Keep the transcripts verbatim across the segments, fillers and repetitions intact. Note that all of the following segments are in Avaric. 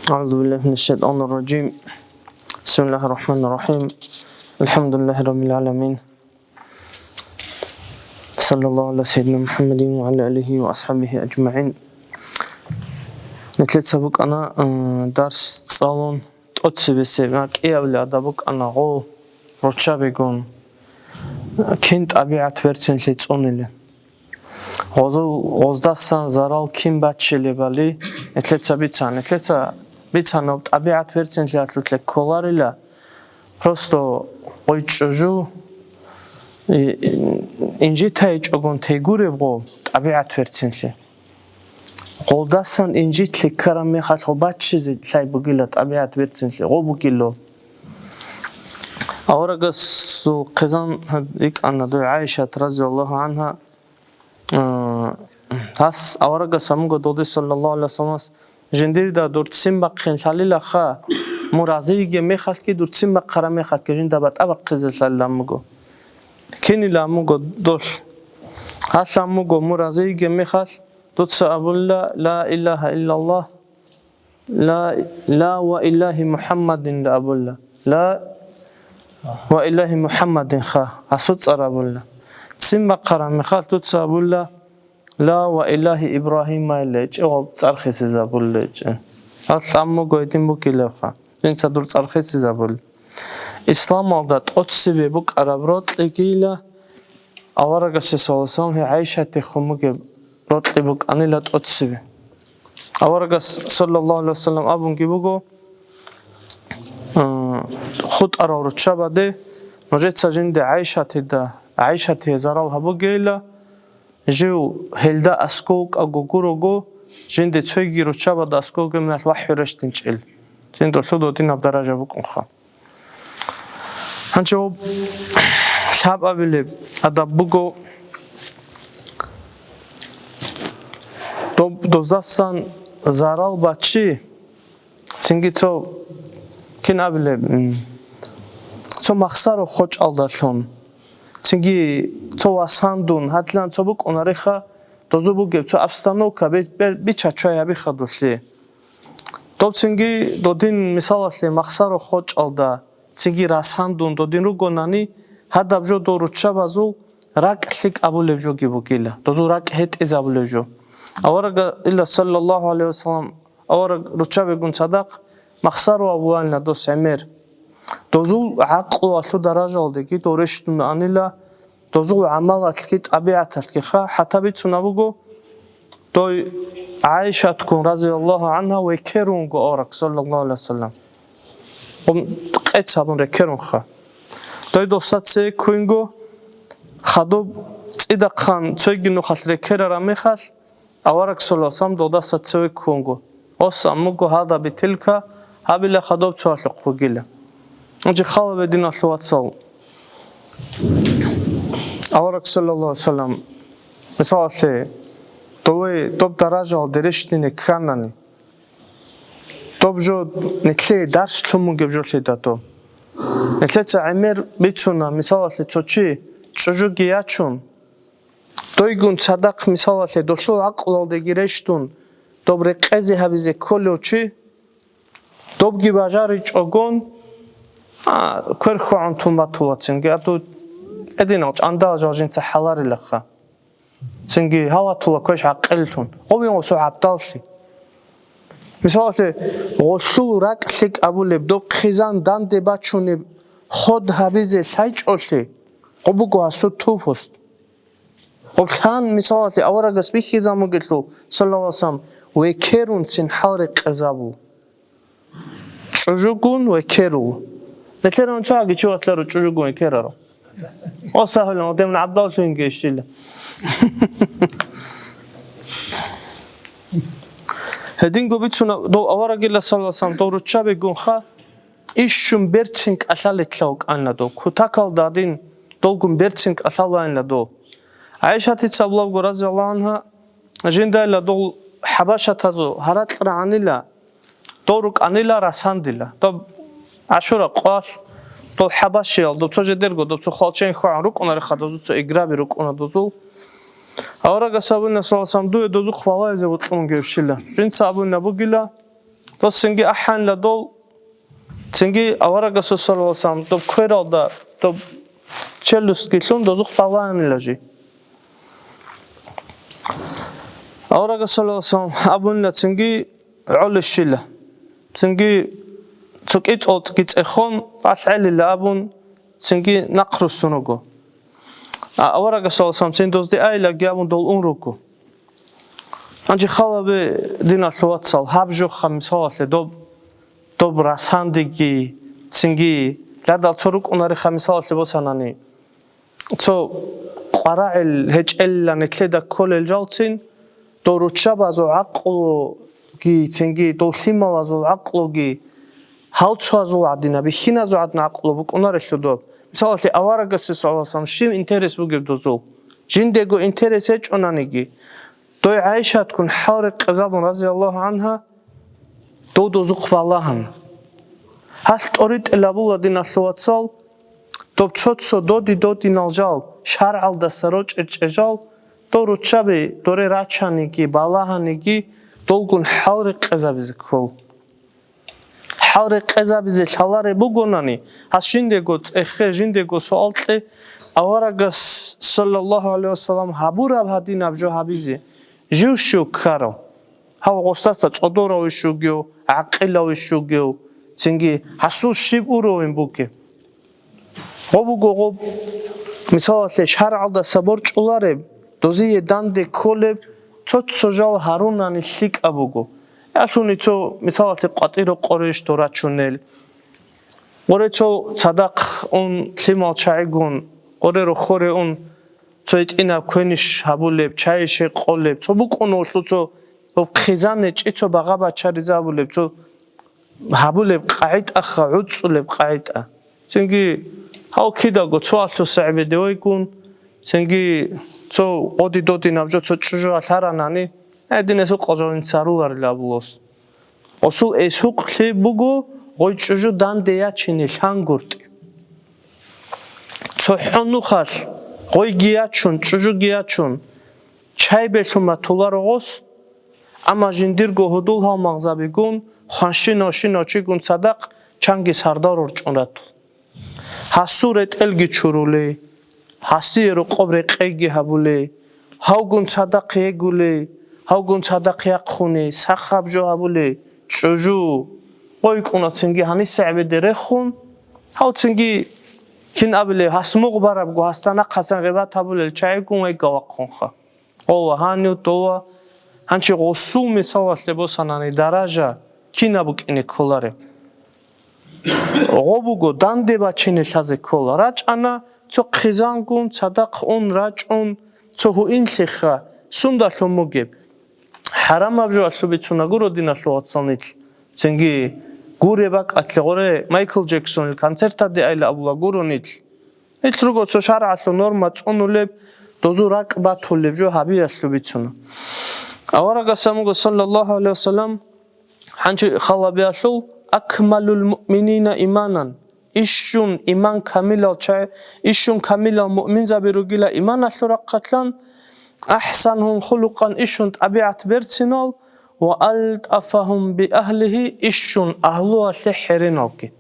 أعوذ بالله من الشيطان الرجيم. بسم الله الرحمن الرحيم. الحمد لله رب العالمين. صلى الله على سيدنا محمد وعلى آله وأصحابه أجمعين. Нилъеца букӀана, э, дарс цӀалун, тӀоцебесеб, а, кӀиабилеб адаб букӀана гъо руччабигун, кин тӀабигӀат берцинлъи цӀунилеб. Гъозул, гъоздасан зарал кин баччилебали нилъеца бицана. Нилъеца бицана, тӀабигӀат берцинлъиялъулъе кколарила, просто гъой чӀужу, и, инжитайчӀогун тей гуреб гъо тӀабигӀат берцинлъи. Гъолдасан инжитлъи ккараб мехалъ гъо баччизе лъай бугила тӀабигӀат берцинлъи, гъо бугило. Аварагасул хъизан гьикӀана дой ГӀайшат, разияллагьу гӀангьа, а, гьас аварагас гьамуго долде, саллаллагьу гӀалайгьи вассаламас, жиндирда дур ццин бахъин лъалилаха, мун разийигеб мехалъги, дур ццин бахъараб мехалъги жинда батӀа бахъизе лъалила гьамуго. Кинила гьамуго долъ? Гьалъ гьамуго мун разийигеб мехалъ, дуца абула: «Ла илагьа иллаллагь, ла, ла ва илагьи МухӀаммадин», — абула. «Ла ва илагьи МухӀаммадин», — ха, гьасул цӀар абула. Ццин бахъараб мехалъ дуца абула: «Ла ва илагьи Ибрагьимайилла», — гьечӀо, гъоб цӀар хисизабулла гьечӀо. Гьалъ гьамуго гьедин букӀилебха, жинца дур цӀар хисизабула. Исламалда тӀоцебе букӀараб рокьигила аварагасе, саллаллагьу гӀалайгьи вассалам, гьей ГӀайшатихъ хъумугеб рокьи букӀанила тӀоцебе. Аварагас, саллаллагьу гӀалайгьи вассалам, абунги буго, а, хутӀарал руччабаде, нужеца жинде ГӀайшатида, ГӀайшатие зарал гьабугейила, жив гьелда аскӀов вукӀаго гурого, жинде цойги руччабада аскӀов вугеб мехалъ вахӀю рещтинчӀел. Жинда лъудо динаб даража букӀунха. Гьанже гьоб лъабабилеб адаб буго, доб-, дозасан зарал баччи, цинги цо, кин абилеб, м, цо махсаро хочӀалдалъун, цинги цо васандун, гьадилан цо букӀунариха, дозу бугеб цо обстановка бе-, бе-, бича чвай гьабиха долъи. Доб цинги додин, мисалалъе, махсаро хочӀалда, цинги расандун додин ругонани, гьадаб жо дол руччабазул ракӀ лъикӀ абулеб жоги бугила, дозул ракӀ гьетӀизабулеб жо. Аварагила, саллаллагьу гӀалайгьи вассалам, авараг руччабигун цадахъ махсаро абуанила дос гӀемер. Дозул гӀакълуялъул даражалдеги дол рещтӀун анила, дозул гӀамалалъги тӀабигӀаталъгиха, хӀатта бицунаб буго, дой ГӀайшатккун, разияллагьу гӀангьа, векерунго авараг, саллаллагьу гӀалайгьи вассалам. Къец гьабун рекерунха. Дой досда цеве ккунго, хадуб цӀидахъан цойги нухалъ рекерараб мехалъ, авараг, саллаллагьу гӀалайгьи вассалам, додаса цеве ккунго. Ос аммуго гьада битилка, гьабила хадуб цоялъухъ бугила. Унчи халабе, диналъул вацал. Авараг, саллаллагьу гӀалайгьи вассалам, мисалалъе, дове доб даражаялде рещтӀине кканани, доб жо нилъее дарс лъун бугеб жолъидал доб. Нилъеца гӀемер бицуна, мисалалъе, цо чи чӀужуги ячун, дойгун цадахъ, мисалалъе, долъул гӀакълуялдеги рещтӀун, доб рекъезе гьабизе кколев чи, добги бажаричӀогон, а, квер хьвагӀун тун батулацинги, а ту гьединал чӀандал жал жинца хӀаларилаха. Цинги гьаватула квеш гӀакъиллъун, гъовин гъосо гӀабдаллъи. Мисалалъе, гъолъул ракӀ лъикӀ абулеб, доб хъизан данде бачунеб ход гьабизе лъайчӀолъи, гъо буго гьасул тупост. Гъоблъан, мисалалъе, аварагас бихьизабугелъул, саллаллагьу гӀалайгьи вассалам, векерун цин хӀал рекъезабу. ЧӀужугун векеру. Нилъер цоги чи ватларо чӀужугун векераро. О, сагьулан, гьадин гӀабдаллъугьинги ишила. Гьединго бицуна, дов аварагила, саллаллагьу гӀалайгьи вассалам, дов руччабигунха, ишщун берцин кӀалъалелъа вукӀанила дов. Кутакалда гьадин долгун берцин кӀалъалаанила дов. ГӀайшатица абулабго, разияллагьу гӀангьа, жиндайила дол хӀабашатазул гьаракь рагӀанила, дол рукӀанила расандила. Доб ГӀашура къвалъ, дол хӀабашиял, доб цо жидерго, доб цо хвалчен хьвагӀун рукӀунариха, дозул цо играби рукӀуна дозул. Аварагас абуна, саллаллагьу гӀалайгьи вассалам, дуе дозухъ балайзе вукьун гевщила. Жинца абуна бугила, Дос цинги ахӀанила дол, цинги аварагасул саллаллагьу гӀалайгьи вассалам доб квералда, доб челюстги лъун дозухъ балагьанила жи. Аварагас саллаллагьу гӀалайгьи вассалам абунила цинги гӀолищила. Цинги цо кӀицӀолтӀги цӀехон, балъгӀелила абун, цинги нахъ руссун руго. А аварагас саллаллагьу гӀалайгьи вассалам цин дозде айлаги абун дол ун руго. Гьанже халабе, диналъул вацал, гьаб жохъа мисалалъе доб, доб расандеги, цинги, ладал цо рукӀунариха мисалалъе босанани, цо къварагӀел гьечӀелла нилъеда кколел жалцин, дол руччабазул гӀакълуги, цинги дол лъималазул гӀакълуги, гьалцоязул гӀадина, бихьиназул гӀадин гӀакълу букӀунарелъул доб. Мисалалъе, аварагасе, саллаллагьу гӀалайгьи вассалам, щив интерес бугеб дозул? Жиндего интерес гьечӀонаниги, дой ГӀайшатккун хӀал рекъезабун, разияллагьу гӀангьа, дов дозухъ балагьана. Гьалъ тӀоритӀел абула, диналъул вацал, доб цо-цо доди-додинал жал, шаргӀалдаса рочӀечӀей жал, дов руччаби доре рачаниги, балагьаниги, долгун хӀал рекъезабизе ккол. ХӀал рекъезабизе лъалареб бугонани, гьас жиндего цӀехе, жиндего суал кье, аварагас, саллаллагьу гӀалайгьи вассалам, гьабураб гьадинаб жо гьабизе, жив щив ккарав? Гьав гъосдаса цӀодоравищ вугев, гӀакъилавищ вугев, цинги гьасул щиб уровень бугеб? Гъо буго гъоб, мисалалъе, шаргӀалдаса борчӀулареб, дозие данде кколеб, цо-цо жал гьарунани лъикӀаб буго. Ялъуни цо, мисалалъе, къватӀиро къореш дорачунел. Къоре цо цадахъ ун лъимал чагӀигун, къоре рохьоре ун цо гьитӀинаб квениш гьабулеб, чайише къолеб, цо букӀуневлъул цо хъизан гьечӀи, цо багъа бачаризе гьабулеб, цо гьабулеб къагӀитӀаха, гӀуцӀцӀулеб къагӀитӀа. Цинги гьав кидаго цо алъуса гӀебеде вайгун, цинги цо къоди-додинаб жо цо чӀужуялъ гьаранани, гьединесул къожалин царуларила абулос. Осул эсукълъи буго гъой чӀужу данде ячине лъангуртӀи. ЦохӀо нухалъ гъойги ячун, чӀужуги ячун, чай белъун батуларо гъос, амма жиндирго гьудул гьалмагъзабигун, хванщинав-щинав чигун цадахъ чанги сардал рорчӀун ратун. Гьасул ретӀелги чурулей, гьасие рокъоб рекъейги гьабулей, гьавгун цадахъ йегулей, гьавгун цадахъ яхъуней, сахаб жо гьабулей, чӀужу, къойкӀуна цинги гьаниса гӀебеде рехун, гьав цинги кин абулеб, гьас мугъ барабго, гьасда нахъасан гъибат гьабулел чагӀигун вайга вахъунха. Гъова гьанив дова, гьанчи гъосул мисалалъе босанани даража кинаб букӀине кколареб? Гъо буго, данде бачине лъазе ккола. РачӀана цо хъизангун, цадахъ ун, рачӀун, цо гьуинлъиха, сундалъун бугеб? ХӀарамаб жо алъубицуна гуро, диналъул вацал, нилъ. Цинги гуре бакӀалъе гъоре Майкл Джексонил концертаде айла абула гуро нилъ. Нилъ руго цо шаргӀалъул норма цӀунулеб, дозу ракӀ батулеб жо гьабиялъул бицуна. Аварагас амуго, саллаллагьу гӀалайгьи вассалам, гьанчи халабиялъул: «Акмалул муъминина иманан», ищун иман камилал чай, ищун камилал муъминзаби ругила иманалъул рахъалъан, «ахсанхум хулукъан», ищун тӀабигӀат берцинал, «ва алтӀафахум би агьлихи», ищун агьлуялъе хӀеренавги.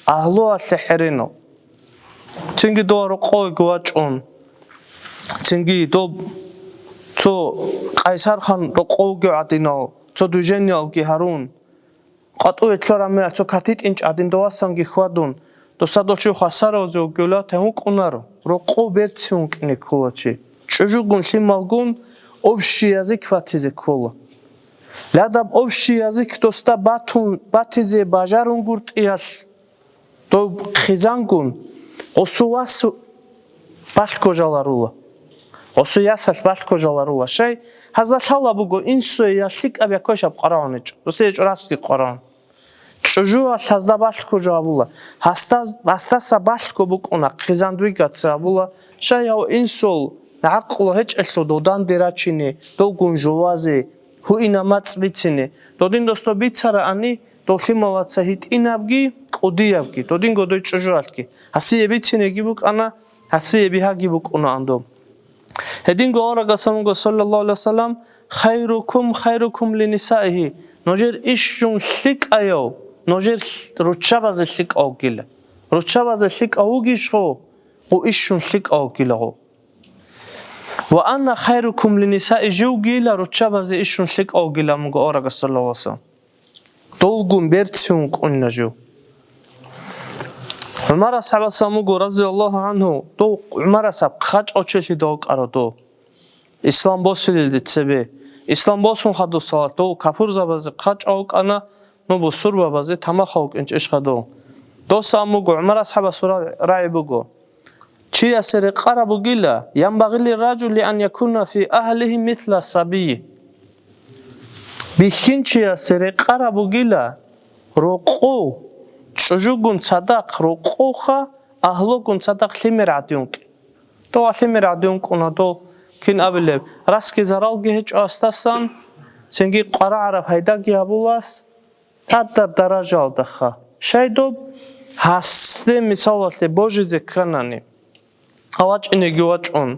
Агьлуялъе хӀеренав. Цинги дова рокъовеги вачӀун. Цинги доб цо Къайсархан рокъовги гӀадинав, цо движениялги гьарун. КъватӀуве лъораб мегӀ цо катитӀинчӀ гӀадин довасанги хьвадун. Доса дол чи хвасаравзе вугевлъи гьев вукӀунаро, рокъов берцин вукӀине ккола чи. ЧӀужугун, лъималгун общий язык батизе ккола. Ладаб общий язык досда батун, батизе бажарунгуртӀиялъ, доб хъизангун, гъосул вас балъго жаларула. Гъосул ясалъ балъго жаларула. Щай, гьазда лъала буго, инсуе я лъикӀаб, я квешаб къварагӀун гьечӀо. Досие гьечӀо расги къварагӀун. ЧӀужуялъ гьазда балъго жо гьабула. Гьасда, гьасдаса балъго букӀуна, хъизан двигаться гьабула. Щай гьав инсул гӀакълу гьечӀелъул доданде рачине, довгун жувазе, гьуинаб мацӀ бицине. Додин досда бицараани, дол лъималаца гьитӀинабги, кӀудиябги, додинго дой чӀужуялъги. Гьасие бицинеги букӀана, гьасие бигьаги букӀунаан доб. Гьединго аварагас амуго, саллаллагьу гӀалайгьи вассалам: «Хайрукум хайрукум линисаихи», нужер ишщун лъикӀаяв, нужер лъ-, руччабазе лъикӀав вугила. Руччабазе лъикӀав вугищ гъо, гъу ишщун лъикӀав вугила гъо. «Ва анна хайрукум линисаи», жив вугила руччабазе ишщун лъикӀав вугила, амуго аварагас, саллаллагьу гӀалайгьи ва саллам. Долгун берцин вукӀунила жив. ГӀумар асхӀабас амуго, разияллагьу гӀангьу, дов ГӀумар асхӀаб хъачӀав чилъидал вукӀарав дов. Ислам босилелде цебе. Ислам босун хадусала дов капурзабазе хъачӀав вукӀана, ну, бусурбабазе тамахав вукӀинчӀищха дов. Дос амуго, ГӀумар асхӀабас ра-, рагӀи буго. Чиясе рекъараб бугила, «Янбагъи лирражули ан якуна фи агьлигьи мисла сабийи». Бихьинчиясе рекъараб бугила, рокъов, чӀужугун цадахъ рокъовха, агьлугун цадахъ лъимер гӀадин вукӀин. Дова лъимер гӀадин вукӀуна дов, кин абилеб, расги заралги гьечӀо гьасдасан, цинги къварагӀараб пайдаги гьабулас, тӀадаб даражаялдаха. Щай доб гьасде мисалалъе божизе кканани, гьав вачӀинеги вачӀун,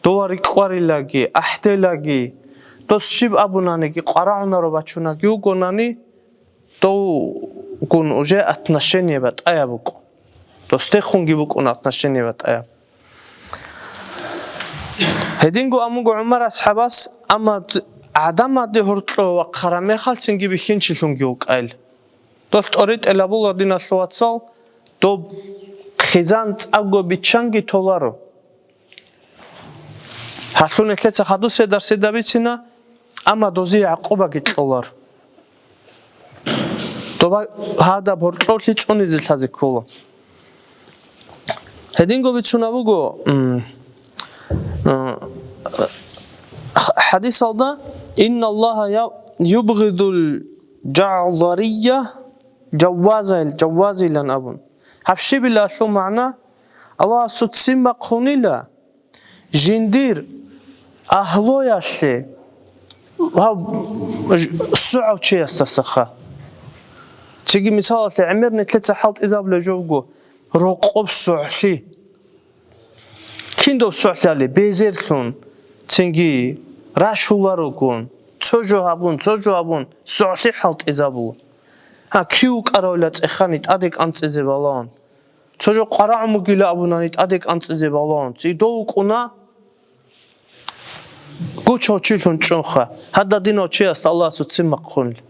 дова рикӀкӀварилаги, ахӀделаги, дос щиб абунаниги къварагӀунаро бачунаги вугонани, довгун уже отношение батӀаяб букӀун. Досдехунги букӀун отношение батӀаяб. Гьединго амуго ГӀумар асхӀабас, амма д-, гӀадамаде гьоркьо вахъараб мехалцинги бихьинчилъунги вукӀайил. Дол тӀоритӀел абула, диналъул вацал, доб хъизан цӀакъго биччанги толаро. Гьалъул нилъеца хадусе дарсида бицина, амма дозе гӀакъубаги кьолар. Доба гьадаб гьоркьоблъи цӀунизе лъазе ккола. Гьединго бицунаб буго, м, м, х-, хадисалда, «Инналлагьа я-, юбгъидул жагъария жаввазайл-, жаввазилан» абун. Гьаб щибила гьалъул магӀна? Аллагьасул ццин бахъунила жиндир агьлуялъе гьав ж-, сугӀав чиясдасаха. Цинги мисалалъе, гӀемер нилъеца хӀалтӀизабулеб жо буго, рокъоб согӀлъи. Кин доб согӀлъали? Безерлъун, цинги рашуларогун, цо жо гьабун, цо жо гьабун, согӀлъи хӀалтӀизабула. Гьа, кив вукӀаравила цӀехани тӀаде кӀанцӀизе балагьун. Цо жо къварагӀун бугила абунани тӀаде кӀанцӀизе балагьун. Цидов вукӀуна, гучав чилъун чӀунха. Гьададинав чиясда Аллагьасул ццин бахъунила.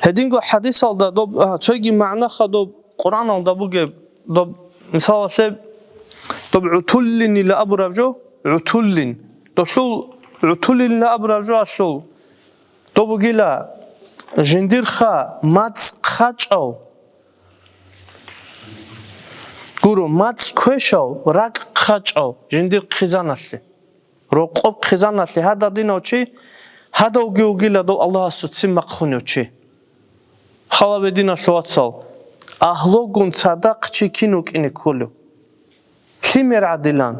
Гьединго хадисалда доб, а, цоги магӀнаха доб Къуръаналда бугеб, доб, мисалалъе, доб гӀутуллинила абураб жо, гӀутуллин. Долъул гӀутуллинила абураб жо алъул. Доб бугила жиндирха мацӀ хъачӀав, гуро, мацӀ квешав, ракӀ хъачӀав жиндир хъизаналъе. Рокъоб хъизаналъе гьададинав чи, гьадавги вугила дов Аллагьасул ццин бахъунев чи. Халабе, диналъул вацал, агьлугун цадахъ чи кин вукӀине кколев? Лъимер гӀадилан.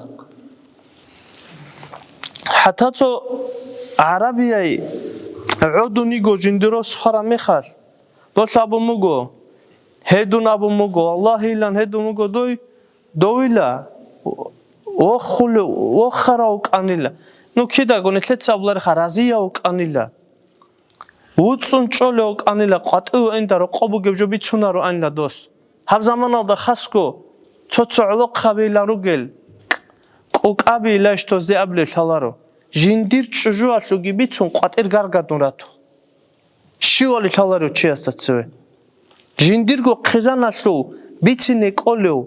ХӀатта цо гӀарабияй гӀодун йиго жиндир рос хвараб мехалъ, дос абун буго, гьедун абун буго, валлагьилан гьедун буго дой, довила, вохулев, вохарав вукӀанила. Ну, кидаго нилъеца абулариха, разияв вукӀанила. ВуцӀцӀун чӀолев вукӀанила, къватӀив ваинда рокъоб бугеб жо бицунароанила дос. Гьаб заманалда хасго цо-цо гӀолохъабилан ругел, кӀукӀабилан иш дозде абулел лъаларо. Жиндир чӀужуялъулги бицун къватӀир гаргадун ратун. Щивали лъаларев чиясда цеве. Жиндирго хъизаналъул бицине кӀолев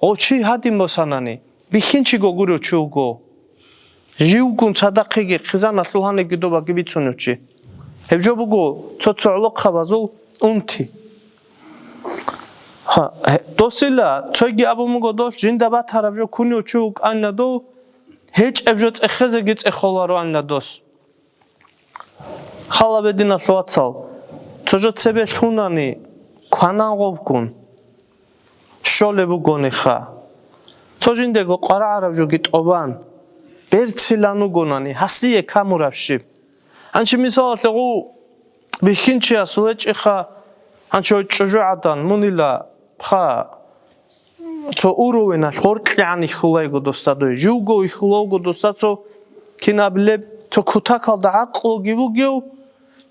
гъов чи гьадин босанани, бихьинчиго гурев чи вуго. Живгун цадахъеги хъизаналъул гьанибги добаги бицунев чи. Гьеб жо буго цо-цо гӀолохъабазул унти. Гьа, гье-, досила цойги абун буго дос, жинда батараб жо кунев чи вукӀанила дов, гьечӀеб жо цӀехезеги цӀехолароанила дос. Халабе, диналъул вацал, цо жо цебе лъунани кванан гъобгун щолеб бугониха. Цо жиндего къварагӀараб жоги тӀобан, берцилан вугонани, гьасие камураб щиб? Гьанчи мисалалъе гъу бихьинчиясул гьечӀеха, гьанчи гьой чӀужугӀадан мунила хъа цо уровеналъ гъоркьегӀан ихьулайго досда дой. Живго ихьулавго досда цо кин абилеб Цо кутакалда гӀакълуги вугев,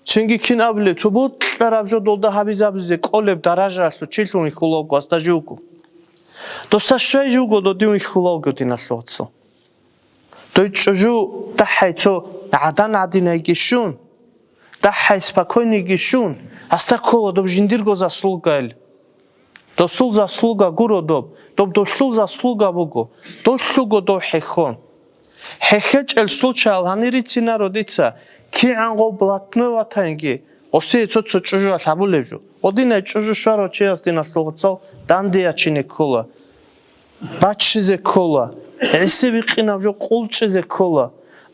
цинги кин абулеб, цо бокьараб жо долда гьабизабизе кӀолеб даражаялъул чилъун вихьулавго, гьасда живго. Досда щай живго додин вихьулавго, диналъул вацал. Дой чӀужу дагьай цо гӀадан гӀадинайги щун, дагьай спокойныйги щун, гьасда ккола доб жиндирго заслугайилан. Досул заслуга гуро доб, доб долъул заслуга буго, долъуго дов хӀехьон. ХӀехьечӀел случаял гьанир рицинаро дица, кигӀан гъов блатной ватанги, гъосие цо-цо чӀужуялъ гьабулеб жо. Гъодинай чӀужу щварав чияс, диналъул вацал, данде ячине ккола, баччизе ккола, гӀиси бикъинаб жо къулчӀизе ккола.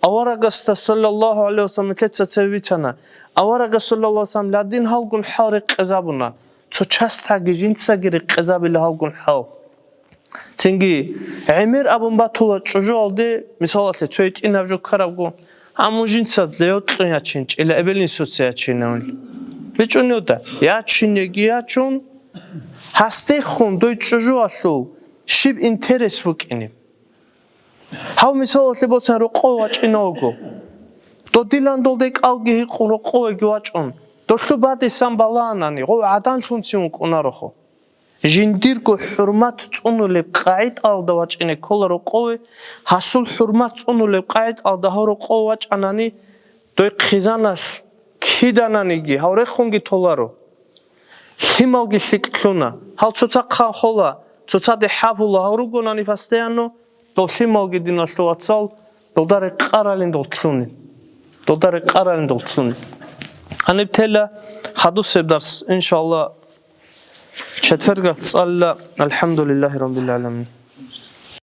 Аварагасда, саллаллагьу гӀалайгьи вассалам, нилъеца цеве бицана, аварагас, саллаллагьу гӀалайгьи вассалам, ладин гьалгун хӀал рекъезабуна, цо частаги жинцаги рекъезабила гьалгун хӀал. Цинги гӀемер абун батула чӀужуялде, мисалалъе, цо гьитӀинаб жо ккарабго, гьамун жинца леотлъун ячин, чӀила эбел-инсуца ячинавин. БичӀунеда, ячинеги ячун, гьасдехун дой чӀужуялъул щиб интерес букӀине. Гьав, мисалалъе босани, рокъове вачӀинавго. Додилан долде кӀалги гьикъун рокъовеги вачӀун, долъу бадисан балаанани, гъов гӀаданлъунцин вукӀунарохо. Жиндирго хӀурмат цӀунулеб къагӀидалда вачӀине ккола рокъове, гьасул хӀурмат цӀунулеб къагӀидалда гьав рокъове вачӀанани, дой хъизаналъ кидананиги гьав рехунги толаро. Лъималги лъикӀлъуна. Гьал цоцахъан хола, цоцаде хӀабула, гьав ругонани постоянно, дол лъималги, диналъул вацал, долда рекъаралин доллъунин. Долда рекъаралин доллъунин. Гьаниб тела хадусеб дарс, иншалла, четвергалъ цӀалла. АлхӀамдулиллагьи раббил гӀаламин.